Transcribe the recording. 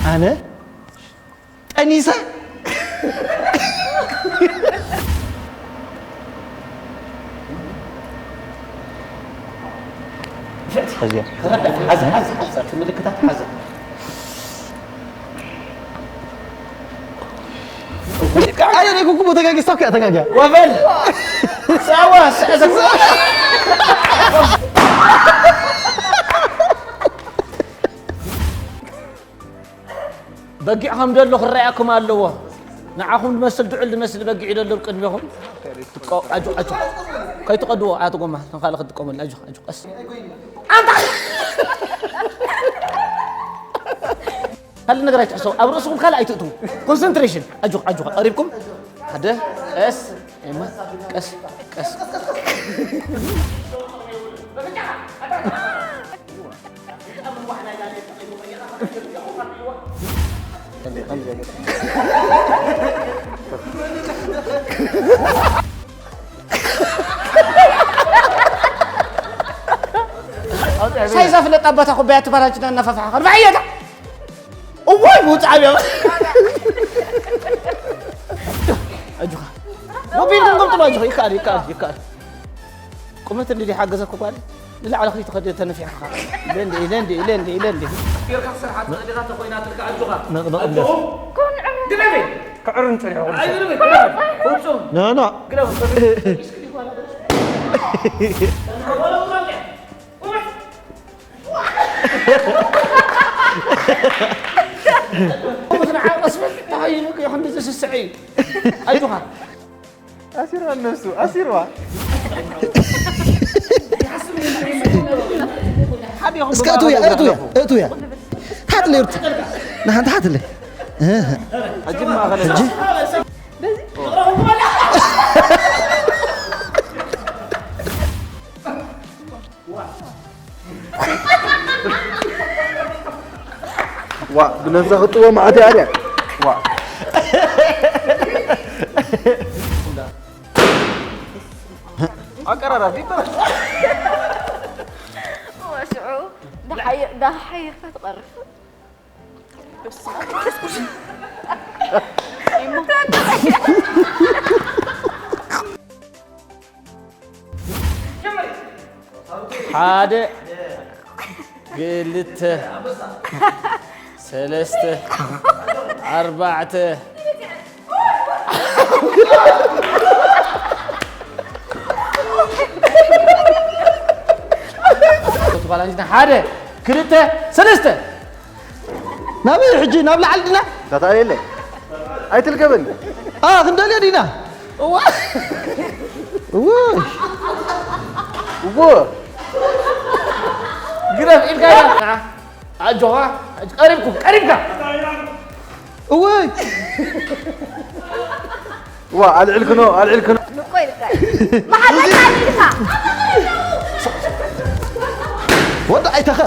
ኣነ ጠኒሰ እዚኣ። ሓዘ፣ ሓዘ፣ ሓዘ፣ እቲ ምልክታት ሓዘ። ኣነ ደይ ኩኩ ተጋጊ፣ ስታፕ፣ ተጋጊ። ወበል። ሳዋ፣ ስዕዘ። በጊዕ ከም ደሎ ክረኣየኩም ኣለዎ። ንዓኹም ዝመስል ድዑል ዝመስል በጊዕ ደሎ ኣብ ቅድሜኹም። ትቆ-፣ ኣጆ፣ ኣጆ። ከይትቀድዎ፣ ኣቶ ጎማ፣ ንኻልእ ክትጥቀመሉ። ኣጆ፣ ኣጆ፣ ቀስ። ኣንታ! ካልእ ነገር ኣይትሕሰቡ። ኣብ ርእስኹም ካልእ ኣይትእትዉ። ኮንሰንትሬሽን። ኣጆ፣ ኣጆ። ቀሪብኩም። ሓደ፣ ቀስ። ኤማ፣ ቀስ፣ ቀስ። ሳይዛ ፍለጥ ኣባታ ኩባያ ትባላችና እናፈፋሕኻ። ርባሕ እየታ። እዋይ፣ ብውጽዓ ብያ። ኣጆኻ። ሞቢል ግን ገምጥሎ፣ ኣጆኻ። ይከኣል፣ ይከኣል፣ ይከኣል። ቁመት እንዲ ሓገዘኩ ጓል። ንላዕሊ ከይትኸድ ተነፊሕኻ። ኢለ እንዲ፣ ኢለ እንዲ፣ ኢለ እንዲ፣ ኢለ እንዲ። ጌርካ ክሰርሓ ትኽእል ኢኻ፣ እንተኾይናትልካ ኣጆኻ። ነቕ፣ ነቕ፣ ኣጆኹም። ግደፈ። ክዕርን ጸኒሑ ኣይ፣ ግደፈ፣ ግደፈ። ፍጹም። ና፣ ና። ግደፈ። ንዓ ቀስ በል፣ ተኸይኑ ክንዲ ዝስስዐ እዩ። ኣጆኻ። ኣሲርዋ ነብሱ፣ ኣሲርዋ። እስከ እትውያ፣ እትውያ፣ እትውያ። ታትለ ይርቱ። ንሓንቲ ሓትለ። እህ። ሕጂ ማእኸል ሕጂ? ዋ፣ ብነብሳ ክጥዎ መዓት እያ ድያ? ዋ። ኣቀራራቢ ይበላሽ። ወሽዑ፣ ደሓየ-፣ ደሓየካ ትቐርፍ። ሓደ፣ ክልተ፣ ሰለስተ፣ ኣርባዕተ። ሓደ፣ ክልተ፣ ሰለስተ። ናበይ ሕጂ? ናብ ላዕሊ ድና? ዳታ የለ። ኣይትልገበኒ። ኣ፣ ክንደልዮ ዲና? እዋ። እዎ። እዎ። ግረፍ ኢልካ ኢና። ኣጆኻ፣ ቀሪብኩም፣ ቀሪብካ። እወይ። ዋ፣ ኣልዕልክኖ፣ ኣልዕልክኖ። ንኮ ኢልካ። መሓዛ ኣልዕልካ። ወዲ ኣይተኸ።